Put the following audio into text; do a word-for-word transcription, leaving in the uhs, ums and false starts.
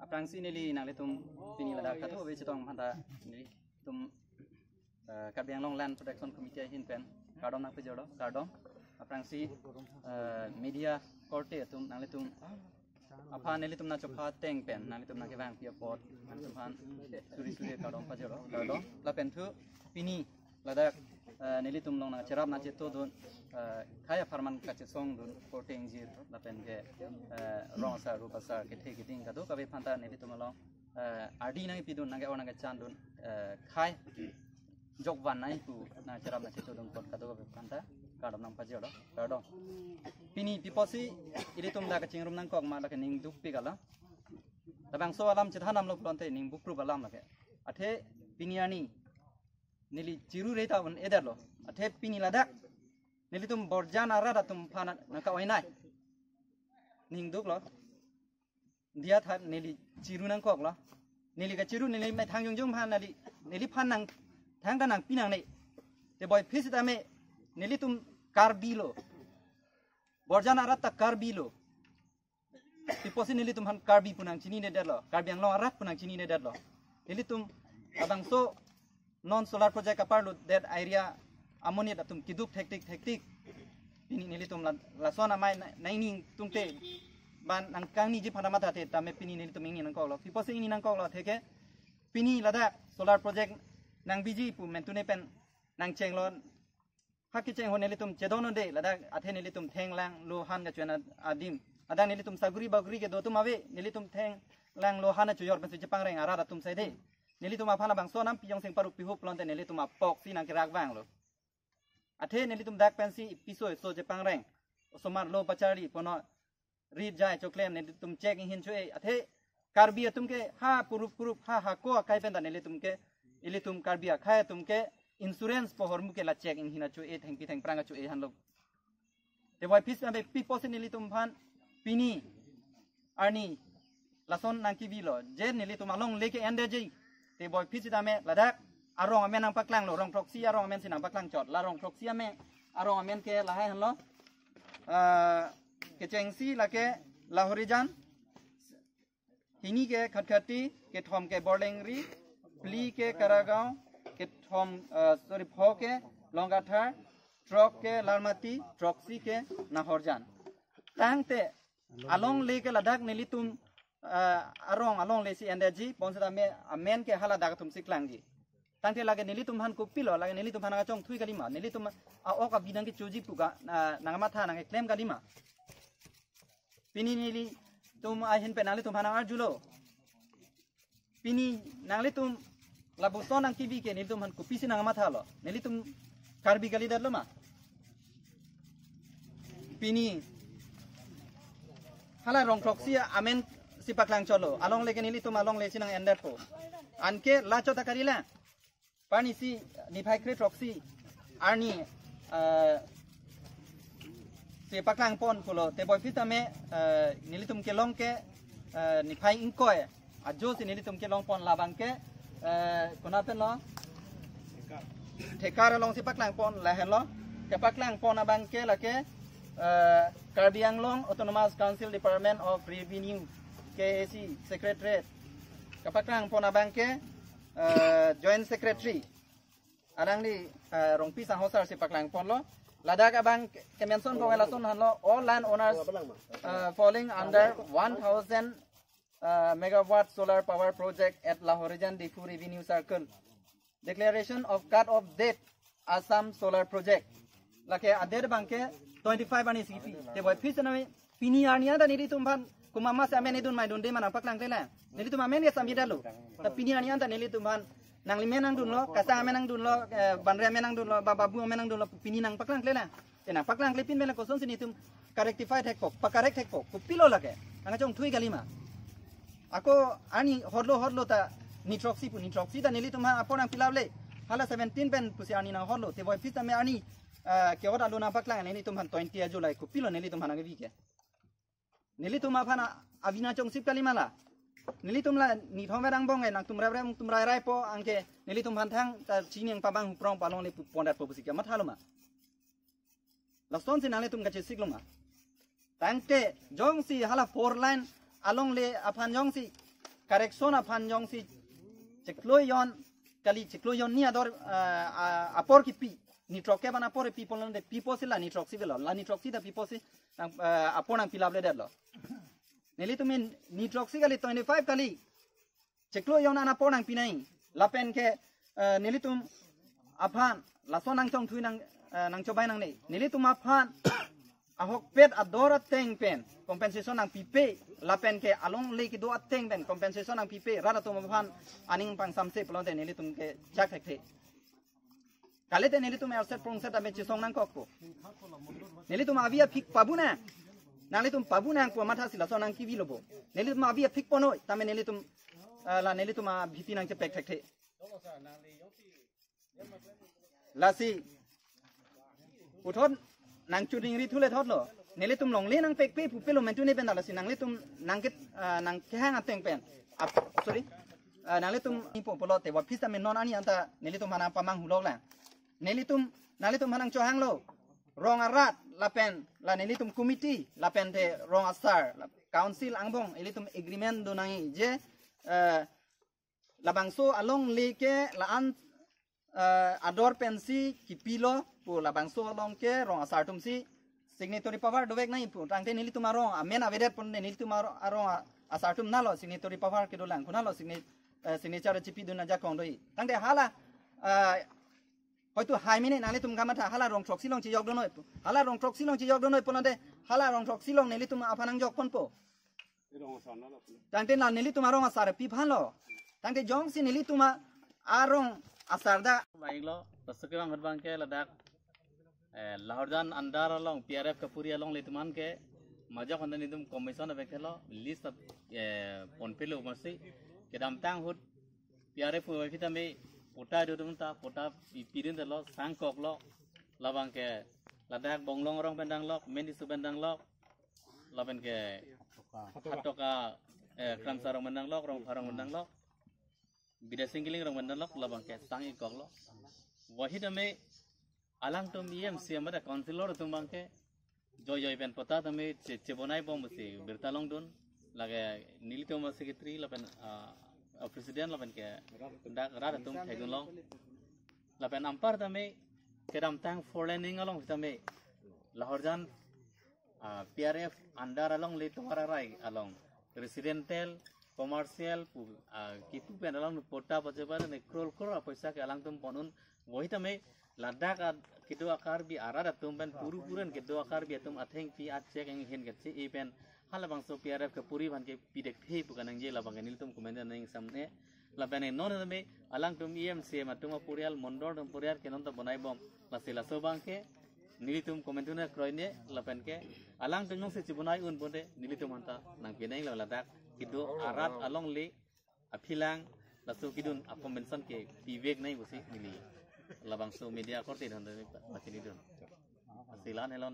Aphrangsi neli nanglitum pini ladak kado ave chetong aphanta nelitum, eh, Karbi Anglong Land Protection Committee ahin pen kardom nangpajirlo, kardom. Aphrangsi, eh, media korte atum nanglitum aphan nelitum nangchokha ateng pen nanglitum nangkevangpi apot nanglitum aphan suri suri kardom pajirlo, kardom. Lapen thu pini ladak, eh, nelitum along nangcherap nangchetodun, eh, khei apharman kachesongdun korte ingjir lapen ke, eh, rong asar rup asar kethe keding kado kave aphanta nelitum along, eh, ardi nangpidun nangke-or nangkechandun, eh, khei jokvan nangpu nangcherap nangchetodun apot kado kave aphanta kardom nangpajirlo, kardom. Pini pi apotsi ilitum dak kachingrum nangkok ma lake ning dukpik alam. Labangso alam chethan damlo pulote ning bukrup alam lake. Athe pini arni neli chiru reta un-edetlo. Athe pini ladak nelitum borjan arat atum aphan nangka-oinai. Ning duklo. Diya tha neli chiru nangkoklo. Neli kachiru neli methang jongjong aphan neli, neliphan nangthang ta nangpi nangne. Te puvoiphit sitame nelitum Karbi lo. Borjan arat ta Karbi lo. Pi apotsi nelitum aphan Karbi pu nangchininedetlo, Karbi Anglong arat pu nangchininedetlo. Nelitum labangso non solar project kaparludet area amonit atum keduk thektik thektik. Pini nelitum la-, lason amei na-, nangning tungte ban nangkangniji aphan mathate tame pini nelitum ingni nangkoklo. Pi apotsi ingni nangkoklo atheke pini ladak solar project nangbiji pu mentune pen nangchenglo. Ha kecheng ahut nelitum chedon un-e ladak athe nelitum thenglang lohan kachoan ad-, adim. Adang nelitum saguri baguri kedo atum ave, nelitum thenglang lohan achojor pensi chepangreng arat atum saide. Nelitum aphan labangso anam pijong sing parup pihup pulote nelitum apoksi nangkerak vanglo. Athe nelitum dak pensi piso eso chepangreng. Osomar lo pacharli pono rit jai choklem nelitum chek inghin cho-e. Athe Karbi atum ke ha purup purup ha hako akai pen ta nelitum ke ilitum Karbi akhei atum ke insurance pu ahormu ke la chek inghin acho-e thengpi thengphrang acho-e henlo. Te puvoiphit sitame pi apotsi nelitum aphan pini arni lason nangkevilo. Je nelitum alongle ke-endetji. Te puvoiphit sitame ladak arong amen nangpaklanglo, rong throksi arong amen si nangpaklang chot. La rong throksi amen, arong amen ke lahai henlo. Ah, kechengsi lake Lahorijan, hini ke Khatkhati, kethom ke Borlengri, phli ke Karagaon, kethom, ah, sorry, pho ke Longkathar, throk ke Larmati, throksi ke Nahorjan. Tangte alongle ke ladak nelitum, ah, arong alongle si endetji, bonsitame amen ke haladak atum si klangji. Tangte lake nelitum aphan kopilo, lake nelitum aphan nangkachongthui kalima, nelitum a-ok abi nangkechoji pu ka, ah, nangmatha nangkeklem kalima. Pini nelitum ahin pen nanglitum aphan nangarjulo. Pini nanglitum lapuson nangkebi ke nelitum aphan kopisi nangmathalo. Nelitum Karbi kalidetlo ma? Pini hala rong throksi amen si paklang chotlo. Alongle ke nelitum alongle si nang-endetpo. Anke la chot ta kali la. Pini si niphai kre throksi arni, eh, si paklangpon pulo. Te puvoiphit tame, eh, nelitum kelong ke, eh, niphai ingkoi ajo si nelitum kelongpon labang ke, eh, konat pen lo? Thekar along si paklangpon lahenlo. Kepaklangpon abang ke lake, eh, Karbi Anglong Autonomous Council Department of Revenue, K A C Secretariat. Kepaklangpon abang ke, eh, Joint Secretary alangli, eh, Rongpi Sangho sir si paklangponlo. Ladak abang ke-, kemention pon lason henlo, all land owners, eh, falling under one thousand, eh, megawatt solar power project at Lahorijan Diphu Revenue Circle. Declaration of cut off date Assam solar project. Lake a-date abang ke twenty-five arni si kipi. Te puvoiphit sitame pini arni anta nelitum aphan komat ma si amen edun ma edunde ma nangpaklang kle la. Nelitum amen ke samjidetlo. Ta pini arni anta nelitum aphan nangli men nangdunlo, Kasa amen nangdunlo, eh, Banre amen nangdunlo, ba Babu amen nangdunlo, pini nangpaklang kle la. Te nangpaklang klepin pen la kosonsi nelitum ka-rectify thekpo, pa-correct thekpo, kopilo lake. Nangkachongthui kalima. Ako arni hotlo hotlo ta ni throksi pu ni throksi ta nelitum aphan apor nangpilap le. Hala seventeen pen pusi arni nanghotlo. Te puvoiphit tame arni, ah, ke-ot alo nangpaklang nelitum aphan twenty July kopilo nelitum aphan nangkebi ke. Nelitum aphan a-, abi nangchongsip kalima la. Nelitum la nithom verang bong e nangtum rep rep tum rai raipo anke nelitum aphan thang ta chini ang pabang huprong palong le pu pondat po pusi ke mathalo ma. Lasonsi nanglitum kachesiklo ma. Tangte jongsi hala four lane alongle aphan jongsi, correction aphan jongsi chiklo jon kali, chiklo jon ni ador, ah, ah, apor kipi, ni throksi ban apor pi pulote pipo si la ni throksi avelo, la ni throksi ta pipo si nang, ah, apor nangpilapledetlo. Nelitum ni throksi kali, twenty-five kali, chiklo jon an apor nangpinai. Lapen ke, eh, nelitum aphan laso nangchongthui nang, eh, nangchobai nangne. Nelitum aphan ahokpet ador ateng pen compensation nangpipe, lapen ke alongle kedo ateng pen compensation nangpipe, rat atum aphan aning pangsamse pulote nelitum ke jak thekthe. Kalite nelitum erset prongset abe chisong nangkokpo. Nelitum avi aphik pabunang. Nanglitum pabunang pu matha si laso nangkivilo bo. Nelitum avi aphik ponnoi, tame nelitum, eh, la nelitum abhipi nangchepek thekthe. Lasi puthot nangchudingri thule thotlo. Nelitum longle nangpekpe pupelo mentu ne pen, lasi nanglitum nangket, ah, nangkehang ateng pen. Ap-, sorry. Ah, nanglitum ipo pulote wa phis tame non ani anta nelitum aphan pamang hulok lang. Nelitum, nanglitum aphan nangchohanglo. Rong arat lapen la nelitum committee lapen te rong asar, la council angbong ilitum agreement do nangji je, eh, labangso alongle ke la-an, eh, ador pensi kipilo pu labangso along ke rong asar atum si signatory power dovek nangji pu. Tangte nelitum arong amen avedet pon nelitum aro-, arong a-, asar atum nalo signatory power kedolang, kunalo signi-, eh, signature chipidun ajakong doji. Tangte hala, eh, hoitu hai mene nanglitum kamatha hala rong throksi along chejok donoi pu. Hala rong throksi along chejok donoi pulote hala rong throksi along nelitum aphan nangjok ponpo. Tangte la nelitum arong asar pi aphanlo. Tangte jongsi nelitum arong asar dak. Baiklo, laso kevang ahut abangke ladak, eh, Lahorjan under along P R F kapuri alongle atum an ke majok handa nelitum commission avek helo, list, eh, ponpelo masi. Kedamtang ahut P R F pu avai tame patta do atum ta, patta pi, pidun telo, sangkoklo, labangke ladak Bonglong arong pen danglok, Mendisu pen danglok, lapen ke Hatoka, eh, Kramsa arong pen danglok, Rongpha arong pen danglok, Bidya Sing Killing arong pen danglok, labangke sang-ikkoklo. Wahid tame alangtum E M C M ada councillor atum abangke joijoi pen patta tame che, chebonai bom si birta longdun. Lake nelitum secretary lapen, ah, ah, president lapen ke dak rat atum thekdunlong. Lapen anpar tame kedamtang four laning along tame Lahorjan, ah, P R F under alongle tovar arai along residential, commercial pu, ah, kipu pen along patta pachepa ne crore crore apoisa ke alangtum pon un. Wahid tame ladak a kedo a-Karbi arat atum pen puru puran kedo a-Karbi atum athengpi achek enghin keche-e pen halabangso P R F kapuri aphan ke pidekthe pu kanangji, labangke nelitum komandan nangsamne. Lapen non tame alangtum E M C M atum aporial, mondol atum aporial ke non ta bonai bom. Lasi laso abangke nelitum komandan kroine lapen ke alangtum jongsi chebonai un pute nelitum aphanta nangpinanglo, ladak kedo arat alongle aphilang laso kedun a-compensation ke pivek nangji pusi neli labangso media korte handa pachinidun. Lasi la-an helo.